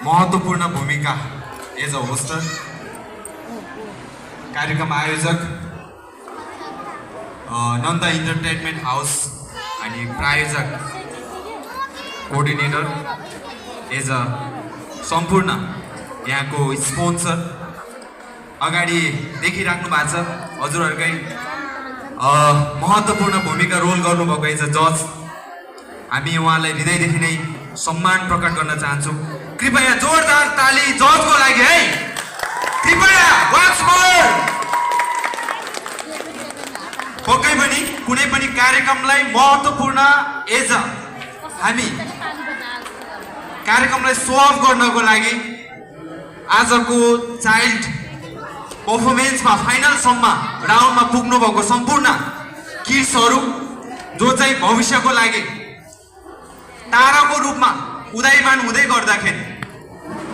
महत्त्वपूर्ण भूमिका as a होस्टर, कार्यक्रम आयोजक, नन्दा इन्टरटेनमेन्ट हाउस अनि प्रायोजक, कोअर्डिनेटर, एज अ सम्पूर्ण यहाँको स्पोन्सर अगाडि देखिराख्नु भएको छ हजुरहरूकै महत्त्वपूर्ण भूमिका रोल गर्नुभएको एज अ जज। हामी उहाँलाई हृदयदेखि नै सम्मान प्रकट गर्न चाहन्छौँ। कृपया जोरदार ताली जजको लागि है, कृपया वन्स मोर। पक्कै पनि कुनै पनि कार्यक्रमलाई महत्त्वपूर्ण एज अ हामी कार्यक्रमलाई सो अफ गर्नको लागि आजको चाइल्ड पर्फर्मेन्समा फाइनलसम्म राउन्डमा पुग्नु भएको सम्पूर्ण किड्सहरू जो चाहिँ भविष्यको लागि ताराको रूपमा उदयमान हुँदै गर्दाखेरि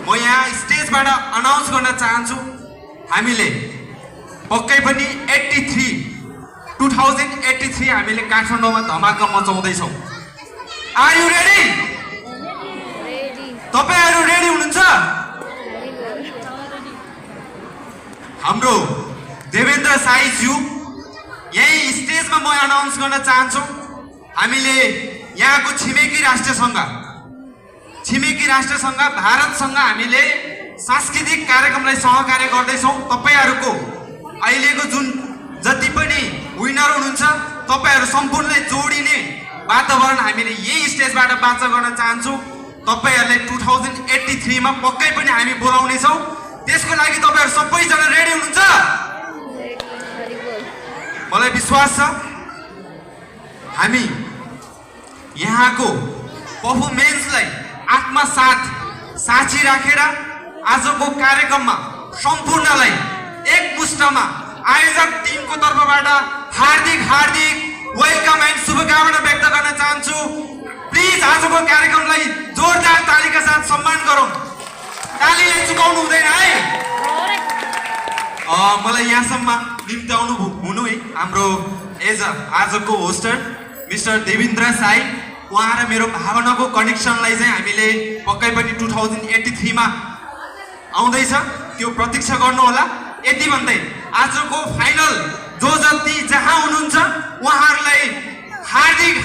म यहाँ स्टेजबाट अनाउन्स गर्न चाहन्छु, हामीले पक्कै पनि 2083 हामीले काठमाडौँमा धमाका मचाउँदैछौँ। Are you ready? तपाईहरु रेडी हुनुहुन्छ? हाम्रो देवेन्द्र साईज्यू यही स्टेजमा म अनाउन्स गर्न चाहन्छु। हामीले यहाँको छिमेकी राष्ट्रसङ्घ भारतसँग हामीले सांस्कृतिक कार्यक्रमलाई सहकार्य गर्दैछौँ। तपाईहरुको अहिलेको जुन जति पनि विनर हुनुहुन्छ तपाईहरु सम्पूर्णलाई जोडिने वातावरण हामीले यही स्टेजबाट वाचा गर्न चाहन्छौँ। तपाईहरुलाई 2083 मा पक्कै पनि हामी बोलाउने छौँ। त्यसको लागि तपाईहरु सबैजना रेडी हुनुहुन्छ? मलाई विश्वास छ हामी यहाँको पर्फर्मेन्सलाई आत्मसात साक्षी राखेर आजको कार्यक्रममा सम्पूर्णलाई एकमुष्टमा आयोजक टिमको तर्फबाट हार्दिक वेलकम एन्ड शुभकामना व्यक्त गर्न चाहन्छु। प्लिज आजको कार्यक्रमलाई जोरदार तालीका साथ सम्मान गरौँ। तालीले चुकाउनु हुँदैन है। मलाई यहाँसम्म निम्त्याउनु हुनु है हाम्रो एज अ आजको होस्टर मिस्टर देवेन्द्र साई। उहाँ र मेरो भावनाको कनेक्सनलाई चाहिँ हामीले पक्कै पनि 2083 मा आउँदैछ त्यो प्रतीक्षा गर्नु होला। यति भन्दै आजको फाइनल जो जति जहाँ हुनुहुन्छ उहाँहरूलाई हार्दिक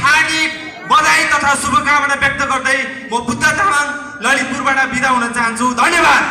बधाई तथा शुभकामना व्यक्त गर्दै म बुद्ध तामाङ ललितपुरबाट बिदा हुन चाहन्छु। धन्यवाद।